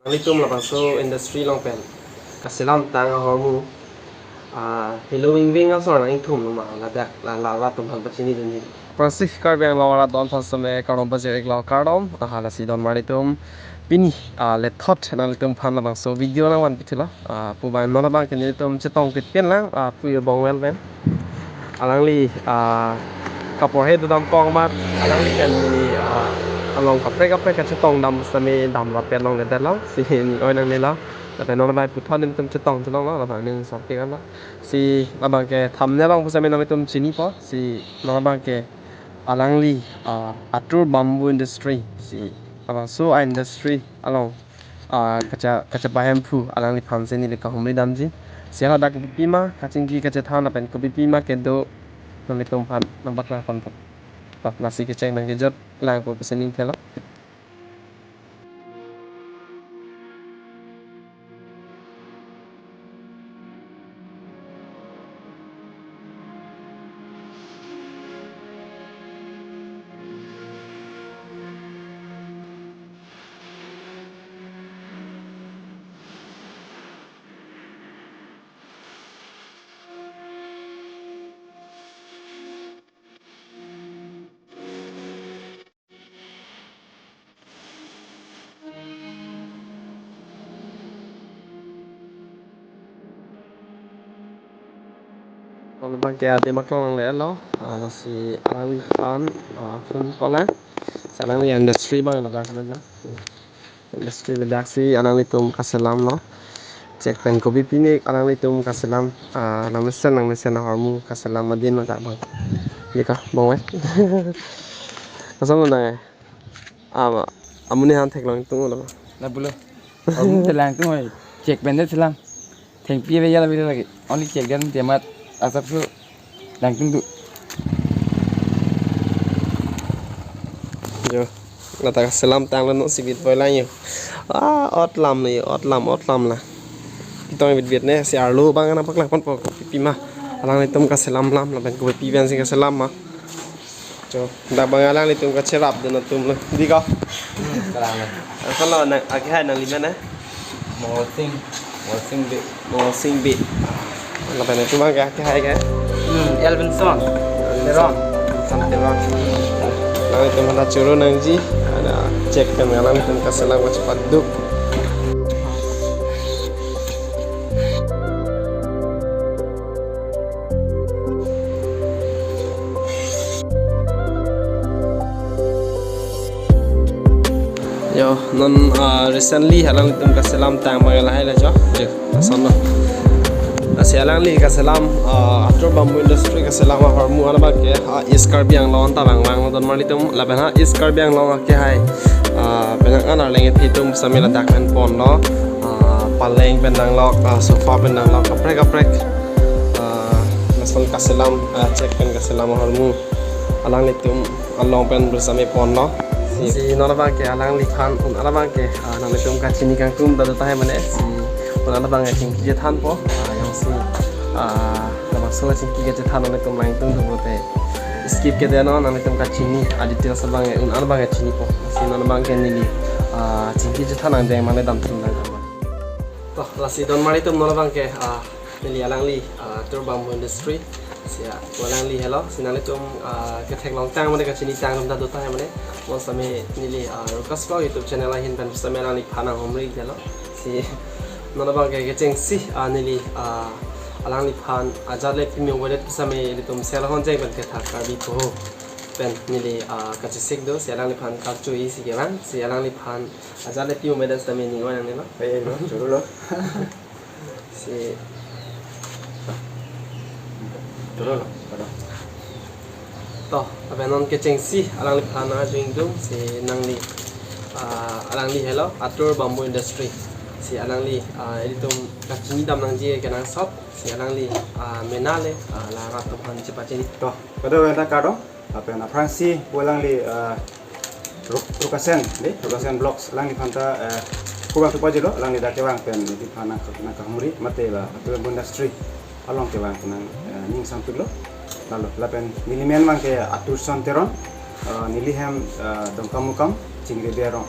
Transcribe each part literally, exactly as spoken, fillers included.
Nanglitum labangso industry along pen kaselam tang ahormu, ah, helo wing wing ason nang ingthum lo ma, ladak la la rat atum aphan pachinidunji. Aphrangsi Karbi Anglong arat don aphan seme kardom pajir-iklo, kardom. Ah, lasi donmar atum, pini, ah, lethot nanglitum aphan labangso video nangvanpithulo. Ah, pu abang non abangke nelitum chetong kitpenlang, ah, pu abong well pen. Alangli, ah, kaporhe dodam kong amat, alangli pen neli, ah, along kaprek kaprek kachetong dam sitame damrappet longledetlo, si neli oi nangnelo. Lapen non abang puthot nelitum chetongthu longlo, labang ning sampik anlo. Si labangke thumbnail along pusitame nanglitum chinipo, si non abangke alangli, ah, Atur Bamboo Industry, si labangso a-industry along, ah, kacha, kachepahemphu alangliphan si neli kahumri damji. Si ladak kopipima, kachingki kachethan lapen kopipima kedo, nanglitum aphan nangpaklangponpo. To, lasi kecheng nangkejut lang pu pesen ingthelo. Abangke adim aklong nanglelo, ah, si alangli an, ah, phone call, eh. Si alangli industry abang ladak ladak. Industry ladak si alanglitum kaselamlo. Chek pen kopi pinik alanglitum kaselam, ah, nangmesen nangmesen ahormu kaselam adin ladak abang. Dei ko, bong we. Kosonlo nang, eh? Ama, amonit aphan theklong tunglo ma? La pulo. Amonit ta langtung oi. Chek pen det selam. Thengpi ave ya la video lagi. Only chek dan dia mat asap su langtung tu. Jo, ladak selam tanglo, non si bit boy lang jo. Ah, ot lam ne, ot lam, ot lam la. Kitong bit bit ne, si arlo abang nangpaklangponpo kopipima. Alanglitum kaselam lam, lapen kopi pen si kaselam ma. Jo, dak abang alanglitum kacherapdun atumlo. Dei ko? Hmm, kalang na. Asal lo nang, akehai nangli men, eh? Mongol Sing, Mongol Sing Bey. Mongol Sing Bey. Lapen itum abangke akehai ke? Hmm, Elvinson Teron. Elvinson Teron. Alanglitum hala choro nangji, ada chek pen alanglitum kaselam kachepaduk. Jo, non, ah, recently alanglitum kaselam tang abang lahai la jo. Jo, asonlo. Lasi alangli kaselam, ah, Atur Bamboo Industry kaselam ahormu an abangke, ah, East Karbi Anglong ta vangvanglo donmar atum, lapen ha East Karbi Anglong akehai, ah, penang an arleng ethe atum sitame ladak pen ponlo, ah, paleng pen danglok, ah, sofa pen danglok, kaprek kaprek, ah, lason kaselam, ah, chek pen kaselam ahormu alanglitum along pen bersame ponlo. Si non abangke alangliphan un-an abangke, ah, nanglitum kachini kangtum ta do tahai mane, si un-an abangke chingki chethanpo, ah, jongsi, ah, labangso chingki kachethan nanglitum langtungdun pulote skip kedet non, nanglitum kachini, ah, details abangke un-an abangke chinipo. Si non abangke neli, ah, chingki chethan angdeng mane damthu nang. To, lasi donmar atum non abangke, ah, neli alangli, ah, Atur Bamboo Industry. Si, ah, alangli helo, si nanglitum, ah, ketheklong tang mane kachini tang atum ta do tahai mane. Mo sitame neli, ah, Rukas Vlog YouTube channel ahin pen sitame alangliphan nanghumri detlo. Si non abangke kechengsi, ah, neli, ah, alangliphan ajat le pimung avedet sitame ilitum sel hon jeng pen kethak Karbi poho pen neli, ah, kachesik do, si alangliphan karcho-i si kevang, si alangliphan ajat le pimung avedet sitame ning oi nangnelo. Eh, eh, lo, choro lo. Si. Choro lo, choro. To, lapen non kechengsi alangliphan nangjo ingdung, si nangli, ah, alangli helo, Atur Bamboo Industry. Si alangli, ah, ilitum kachini dam nangji kenangsot, si alangli, ah, mena le, ah, la rat atum aphan chepachini. To, kado-kave ta kardom. Lapen aphrangsi pu alangli, eh, Ruk-, Rukasen, dei, Rukasen Vlogs, alangliphan ta, eh, kurang tupa jilo, alangli dak kevang pen, neliphan nang, nangkahumri, mate la, Atur Bamboo Industry along kevang pen nang, eh, ning sampiklo. Lalo, lapen neli men abangke Atur Son Teron, eh, neli hem, eh, Dongkamukam, Chingri Berong.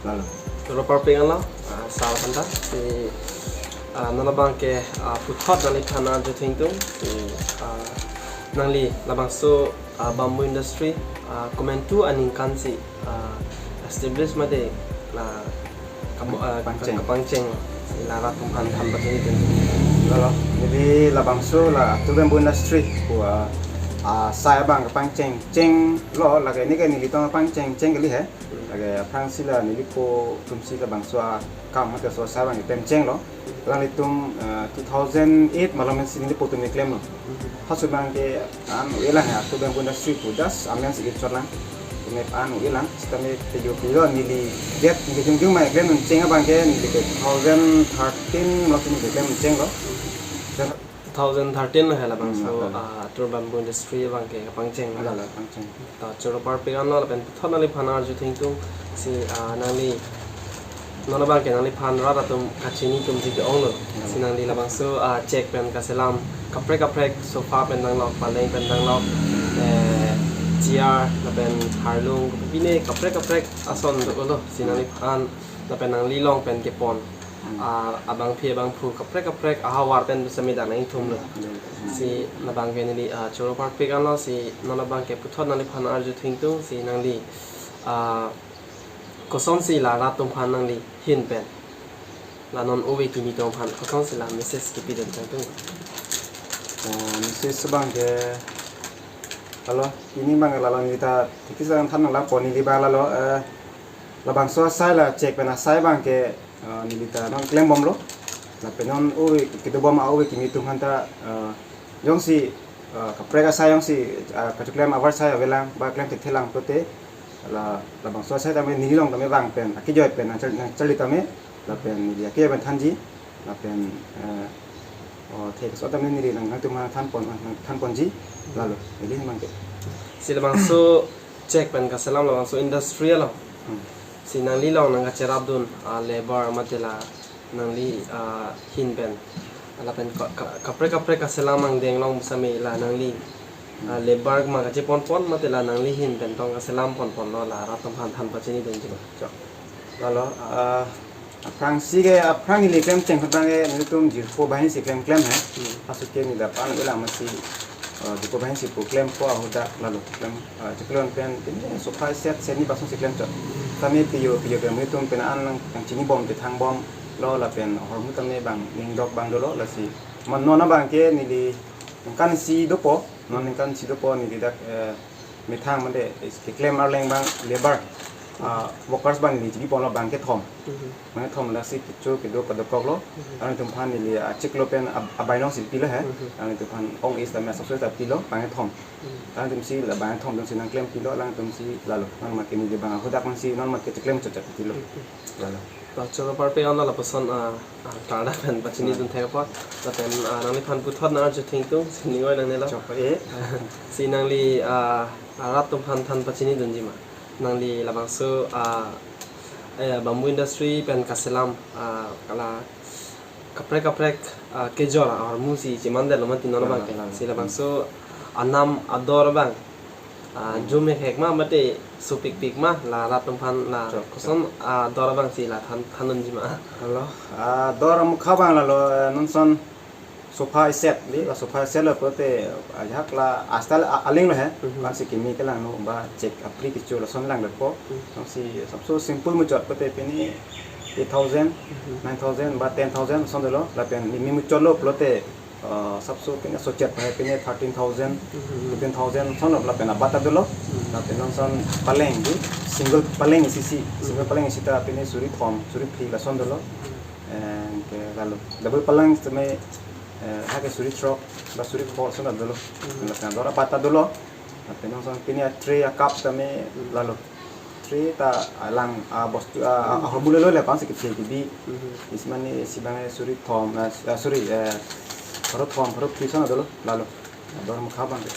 Lalo. Choro parpik anlo, Ah, sar aphan ta, si, ah, non abangke, ah, puthot nangliphan arju thengtung, si, ah, nangli labangso, ah, bamboo industry, ah, komantu aningkan si, ah, establish mate, ah, kam-, ah, Pangcheng. Kapangcheng, si la rat atum aphan than pachini dun. Lalo, neli labangso la Atur Bamboo Industry pu, ah, asai abang kapangcheng chenglo, lake neke nelitum kapangcheng cheng kali he. Lake aphrangsi la nelipo atumsi labangso akam mate laso asai abang keklem chenglo. Alanglitum, eh, two thousand eight malom pensi nelipo atum keklemlo. Halaso abangke an-e lang he, Atur Bamboo Industry pu just amen si kechot lang. Tumi an-e lang, sitame peyo peyo neli get neli jongjong ma keklem cheng abangke neli ke two thousand thirteen malom si neli keklem chenglo. Two thousand thirteen lo he labangso, Hmm, ah, Atur Bamboo Industry abangke kapangcheng. Ala la, pangcheng. To choro parpik anlo lapen puthot nangliphan arju thengtung si, ah, nangli non abangke nangliphan rat atum kachini atum si ke-onglo. Hmm. Si nangli labangso, ah, chek pen kaselam kaprek kaprek, sofa pen danglok, paleng pen danglok, eh, chair lapen harlung, pine kaprek kaprek ason dolo. Si Hmm. nangliphan lapen nangli along pen kepon, Hmm. ah, abangpi abangphu kaprek kaprek ahavar pen bisa me dak nangthumlo. Hmm. Si labangke neli, ah, choro parpik anlo, si non abangke puthot nangliphan arju thengtung si nangli, ah, kosonsi la rat atum aphan nangli ahin pen, la non ove kimi atum aphan kosonsi la message kepi dun thengtung. Oh, message abangke, lalo, pini abang lalo neli ta tikis lang than lang pon neli abang lalo, eh, labangso asai la chek pen asai abangke, eh, neli ta non klembomlo. Lapen non ove kedobom a-ove kimi atum aphan ta, eh, jongsi, eh, kaprek asai jongsi, eh, kachoklem ahavar asai avelang ba klem thekthe lang pulote, la labangso asai tame neli along tame vang pen, akejoi pen nangchar-, nangcharli tame, lapen neli akejoi pen thanji, lapen, eh, o, thek so tame neli nang, nangtum aphan thanpon, nang, thanponji, lalo, neli abangke. Si labangso chek pen kaselam labangso industry lo. Hmm. Si nangli along nangkacherap dun, ah, labour mate la nangli, ah, ahin pen. Lapen ka, ka, kaprek kaprek kaselam angdeng along bisa me la nangli, ah, labour ma kacheponpon mate la nangli ahin pen tong kaselam ponponlo, la rat atum aphan than pachini dunji ma. Chok. Lalo, ah, aphrangsi ke, aphrang ili klem cheng khutang ke, nelitum jirpo banghini si klemklem he. Hmm. Halaso ke neli dak an-e lang masi, ah, jirpo banghini si pu klempo ahudak lalo klem, ah, chiklo pen, pini sofa set, set ni basong si klemchot. Tame peyo, peyo ke nelitum pen an lang, lang chinibom, chethangbomlo lapen ahormu tame bang, ningdok abang dolo, lasi. Mane non abangke neli ningkan isi dopo, non ningkan isi dopo neli dak, eh, methang mate keklem arleng abang labour, ah, workers abang neli chibiponlo bang kethom. Mhm. Bang kethom lasi kecho kedo kadokoklo. Mhm. Alanglitum aphan neli, ah, chiklo pen ab-, abai along si pilo he. Mhm. Alanglitum aphan ong-e tame asapso ta pilo bang kethom. Mhm. Alanglitum si la bang kethom atum si nangklem pilo, alanglitum si lalo. Non abangke neli abang ahudak nangsi non abangke chiklemchot chot pilo. Mhm. Lalo. To choro parpik anlo lapuson, ah, ah, kardak pen pachini Hmm. dun thek apot. Lapen, ah, nangliphan puthot nang arju thengtung, si ning oi nangnelo. Chok, eh. Si nangli, ah, rat atum aphan than pachini dunji ma. Nangli labangso, ah, eh, bamboo industry pen kaselam, ah, la kaprek kaprek, ah, kejor ahormu si chemandetlo mati non Lalo, abangke. Lalo. Si labangso anam ador abang, ah, Hmm. jum hekhek ma mate sopikpik ma, la rat atum aphan la Chok, koson, chok. Ah, ador abang si la than, than dunji ma. Lalo, ah, ador amukha abang lalo, eh, non ason sofa set, di la sofa set lo pulote, ah, ajahak la a-style a-, aling lo he, Mhm. kan si kimi kelangno ba chek apri kecho lason langdetpo. Mhm. Kan si asapso simple muchot pulote pini eight thousand, Mhm. nine thousand ba ten thousand lason dolo, lapen neli muchotlo pulote, ah, asapso pini sochet he pini thirteen thousand, Mhm. fifteen thousand lason lo, lapen abat ta dolo, Mhm. lapen non ason paleng di, single paleng isi si, single Mhm. paleng isi ta pini suri thom, suri phli lason dolo. Mhm. Eh, ke lalo. Double paleng tame, eh, hake suri throk, ba suri pho lason dolo. Mhm. Lapen ador abat ta dolo. Lapen non ason pini a-tray a-cup tame Mhm. lalo. Tray ta alang, ah, bostu, ah, Mhm. ahormu lelo le bang si kethe kebi. Mhm. Isi mane isi abang suri thom, ah, s-, ah, suri, eh, pharo thom, pharo phli lason dolo, lalo. Ador amukha abangke.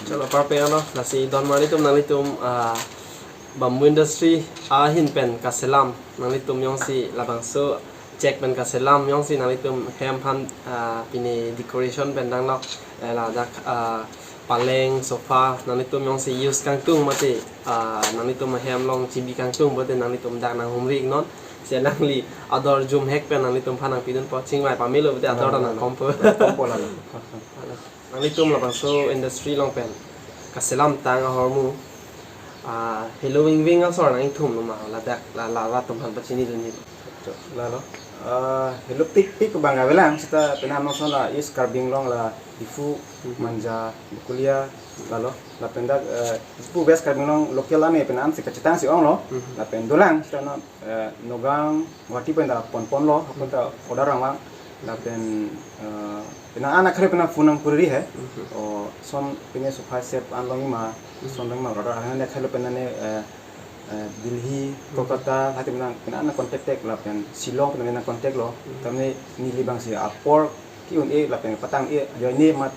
Choro parpik anlo, lasi don marli atum nanglitum, ah, bamboo industry ahin pen kaselam, nanglitum jongsi labangso chek pen kaselam jongsi nanglitum hem aphan, ah, pini decoration pen danglok, eh, ladak, ah, paleng, sofa, nanglitum jongsi use kangtung mate, ah, nanglitum ahem along chibi kangtung pulote nanglitum dak nanghumri iknon. Alangli ador jumhek pen nanglitum aphan nangpidunpo, chingvai pamelo pute ador ta nangkompo. Nangkompo lalo. Nanglitum labangso industry along pen kaselamtang ahormu, ah, helo vingving asor nangthumlo ma, ladak la, la, latum aphan pachinidunji. Lalo. Ah, helo pikpik abang avelang, seta penang non ason la East Karbi Anglong la Diphu, Mhm. Manja, Bokolia, lalo. Lapen dak, eh, Diphu West Karbi Anglong local ane penang si kachetang si onglo. Mhm. Lapen dolang seta non, eh, Nagaon, Guwahati pen ta ponponlo, apot ta order rangvang. Lapen, eh, penang ana khare penang phone nangpuri he. Mhm. O, son pine sofa set an longji ma, Mhm. son longji ma order. Ana khare penang ne, eh, eh, Delhi, Mhm. Kolkata, hati penang, penang ana contact tek lapen Shillong penang ana contact lo. Mhm. Tame neli abang si apor ki-un-e lapen patang-e ajoine amat,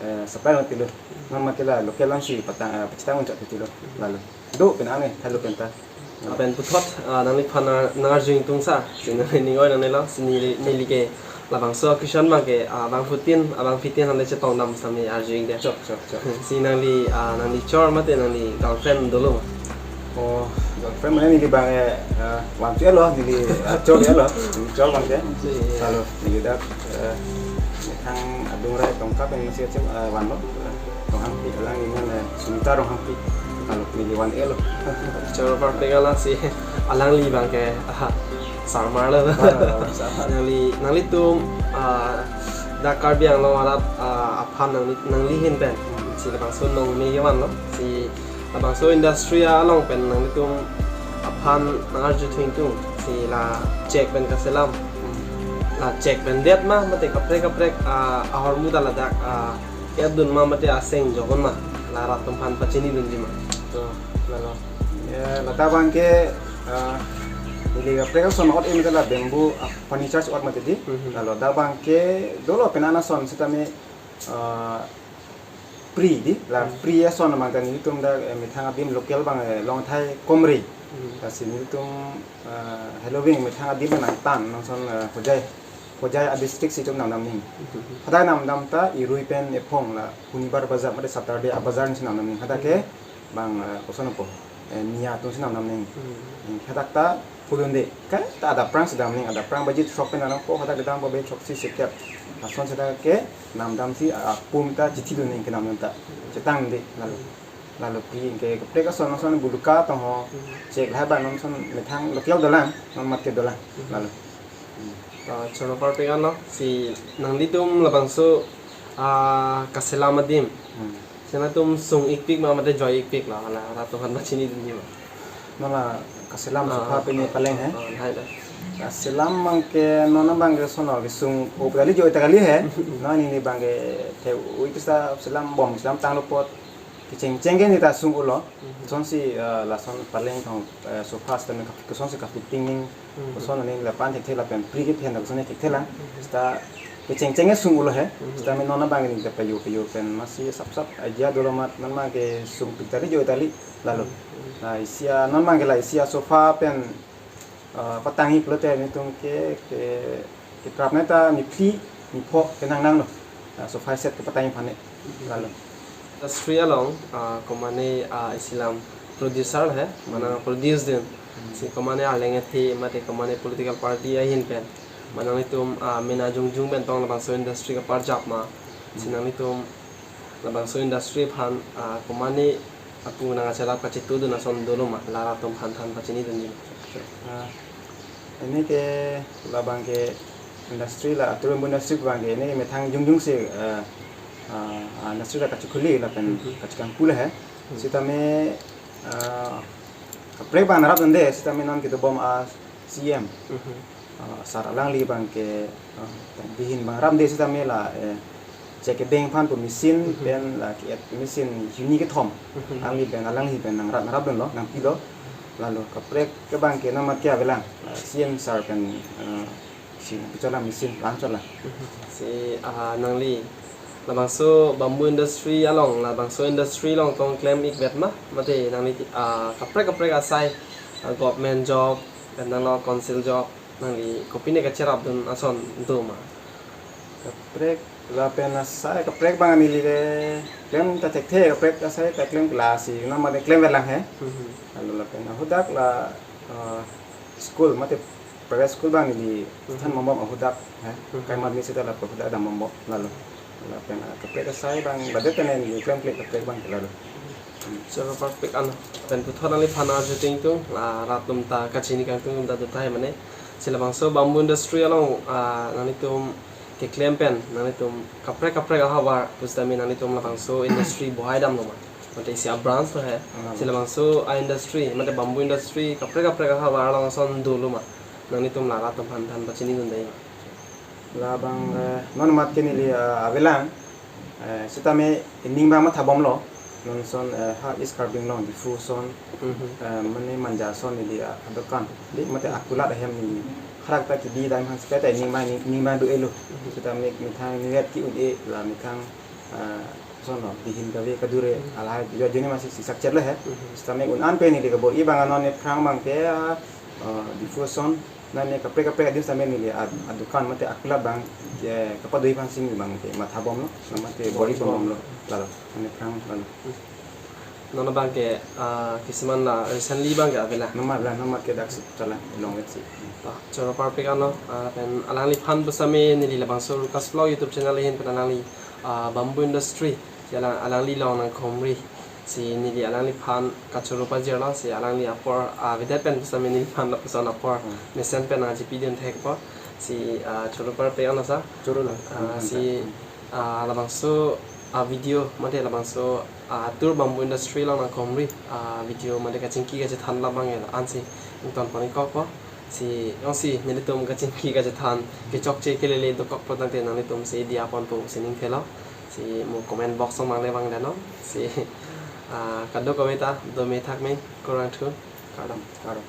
eh, supply nangpilo. Nang amat ke la local along si patang, eh, pachetang unchot pitilo. Lalo. Do penang ne, helo penta. Lapen puthot, ah, nangliphan na, nangarju ingtungsa, si nangli ning oi nangnelo, si neli, neli ke labangso a-question abang ke, ah, bangphutin, abangphitin nangle chetongdam sitame arju ingde. Chok, chok, chok. Si nangli, ah, nangli chor mate nangli girlfriend dolo ma? Oh, girlfriend mane neli abang, eh, eh, vangthu-etlo, neli, ah, chor-etlo, neli chor abang ke. Si. Lalo, neli dak, eh, methang adung rai tongka pen masih acim, eh, vanlo, eh, Ronghangpi, alangli amen, eh, Sumita Ronghangpi. Lalo, neli van-etlo. Choro parpik ala si alangli abang ke, ah, sarmar lo. Ah, sarmar. Nangli, nanglitum, ah, dak Karbi Anglong arat, ah, aphan nangli, nangli ahin pen. Hmm. Si labangso nong me kevanlo. Si labangso industry along pen nanglitum aphan nangarju thu ingtung. Si la chek pen kaselam. Hmm. La chek pen det ma, mate kaprek kaprek, ah, ahormu ta ladak, ah, et dun ma mate aseng jokon ma, la rat atum aphan pachinidunji ma? To, lalo. Ya, ladak abang ke, ah, neli kaprek ason ot-e mate la bamboo, ah, furniture ot mate di. Mhm. Lalo dak abang ke dolo penang ason sitame, ah, pri di, la Hmm. pri ason abang ta nelitum dak, eh, methang adim local abang, eh, Longthai Komri. Hmm. Lasi nelitum, eh, helo ving methang adim nangtan, non ason, eh, Hojai. Hojai a-district si itum namdam nangji. Mhm. Hadak namdam ta irui pen ephong la Hunibar Bazar, mate Saturday a-bazar si namdam nangji. Hadak ke Mhm. bang, eh, koson po, eh, Miya atum si namdam nangji. Mhm. Hadak ta pudunde. Kaita adap aphrang si dam nangji, adap aphrang baji throk pen dampo, hadak kedam baji throksi sikep. Lason seta ke namdam si, ah, pum ta chithidun nangji kenamdam ta. Chetangde lalo. Lalo pri ke kaprek ason ason buluka tong ho. Hmm. Chek lahai abang non ason methang local dolang, non amat ke dolang. Hmm. Lalo. Hmm. Ah, choro parpik anlo, si nanglitum labangso, ah, kaselam adim. Hmm. Si nangtum sung-ikpik ma mate joi-ikpik lo, la rat atum aphan pachinidunji ma? Non la kaselam Ah, sofa pine ah, paleng he. Ah, lahai lo. Kaselam abang ke non abang ke lason lo, kesung-o ta kali, joi ta kali he. Non neli abang ke the-oi pista selam bom, selam tanglo apot. Kechengcheng ke neta sung-olo. Mhm. Kosonsi, eh, lason paleng tong, eh, sofa sitame kap-, kosonsi ka-fitting nangji, Mhm. koson nangji lapen thekthe lapen pri kephen ta kosonsi thekthe lang. Mhm. Seta kechengcheng ke sung-olo he. Mhm. Sitame non abang neli ta payo payo pen masi sapsap idea dolo amat non abang ke sungpik ta kali joi ta kali lalo. Mhm. La isi a non abang ke la isi a sofa pen eh, patangji pulote nelitum ke, ke, kekrap neta niphli, nipho ke nang nanglo. Eh, sofa set kepatangji aphan ne. Lalo. Industry along, ah, komane, ah, isi alam producer he, mane Hmm. produce dun. Hmm. Si komane arleng athe, mate komane political party ahin pen. Mane nangtum, ah, mena jongjong pen tong labangso industry kaparjap ma. Si Hmm. nangtum labangso industry aphan, ah, komane apu nangkachelap kachetudun ason dolo ma, la rat atum aphan than pachinidunji? Ah, ini ke labang ke industry la, atur bamboo industry abang ke ini ke methang jongjong si, eh, ah, ah, industry la kachikhuli lapen Mhm. kachikangpu lo he. Mhm. Sitame, ah, kaprek abang narap dunde, sitame non kedobom a-C M. Mhm. Ah, sar alangli abang ke, ah, bihin abang rapde sitame la, eh, chek kebeng aphan pu machine Mhm. pen la ke-et machine hini kethom. Mhm. Alangli pen, alangli pen nangrap, nangrap dunlo, nangpilo. Lalo kaprek ke abang ke non amat ke avelang. Ah, C M sar pen, ah, si nangpichotlang machine, langchotlang. Mhm. Si, ah, nangli labangso bamboo industry along, labangso industry along tong klem-ik vet ma, mate nangli, ah, kaprek kaprek asai, ah, government job, pen nanglo council job, nangli kopine kacherap dun ason do ma? Kaprek lapen asai, kaprek abang neli le klem ta thekthe, kaprek asai ta klem, la si non amat klem vet lang he. Mhm. Lalo lapen hadak la, eh, school mate Private school abang neli than bombom ahudak, eh, Mhm. kaimat ni seta lapu ahudak dam bombom lalo. Lapen, ah, kaprek asai abang, budget pen neli klemkle kaprek abang lalo. Choro parpik ano. Pen puthot nangliphan arju ting tung, ah, rat atum ta kachini kangtung atum ta do tahai mane. Si labangso bamboo industry along, ah, nanglitum keklem pen, nanglitum kaprek kaprek ahavar pusitame nanglitum labangso industry bohai damlo ma. Mate isi a-branch lo he. Hmm. Si labangso a-industry, mate bamboo industry, kaprek kaprek ahavar along ason dolo ma. Nanglitum la rat atum aphan than pachini dun dai ma. Labang, eh, non mat ke neli, eh, avelang, eh, sitame ining abang matha bomlo, non ason, eh, ha East Karbi Anglong, Diphu ason, Mhm. eh, mane Manja ason neli, ah, adokan. Di mate akulat ahem neli. Harak ta kidi dam aphan sika ta ining abang, ining abang do-elo. Mhm. Sitame methang niwet ki-un-e la methang, ah, ason lo, dihin kave kadure, Mhm. alahai jo juni masih sisak chet lo he. Mhm. Sitame un-an pen neli kabor-i abang anon aphrang abang ke, ah, ah, Diphu ason, non ne kaprek kaprek adim sitame neli ad-, adukan mate akulat abang, eh, kapadoi aphan si abang ke matha bomlo, mate bor-i bombomlo, lalo, non aphrang lalo. Non abang ke, ah, kisiman la recently abang ke avelang. Non mat la, non mat ke daksi chala longvet si. Ta, choro parpik ano, ah, pen alangliphan pusitame neli labangso Rukas Vlog YouTube channel ahin pen alangli, ah, bamboo industry, si alang, alangli along nangkhomri. Si neli alangliphan kachoro pajirlo, si alangli apor, ah, avedet pen pusitame neliphan lapuson apor Hmm. mesen pen nangchipidun thekpo. Si, ah, choro parpik ano sir. Choro lo. Ah, Hmm. si, ah, labangso, ah, video, mate labangso, ah, atur bamboo industry along nangkhomri, ah, video mate kachingki kachethan labang ke la-an si ington pon-ik kokpo. Si, jongsi nelitum kachingki kachethan kechokche kelele dokok po tangte nanglitum si diya ponpo si ning thelo. Si mo comment box along mangle abang dano. Si, ah, kadokave ta, dome thakme, kurvangthu, kardom. Kardom.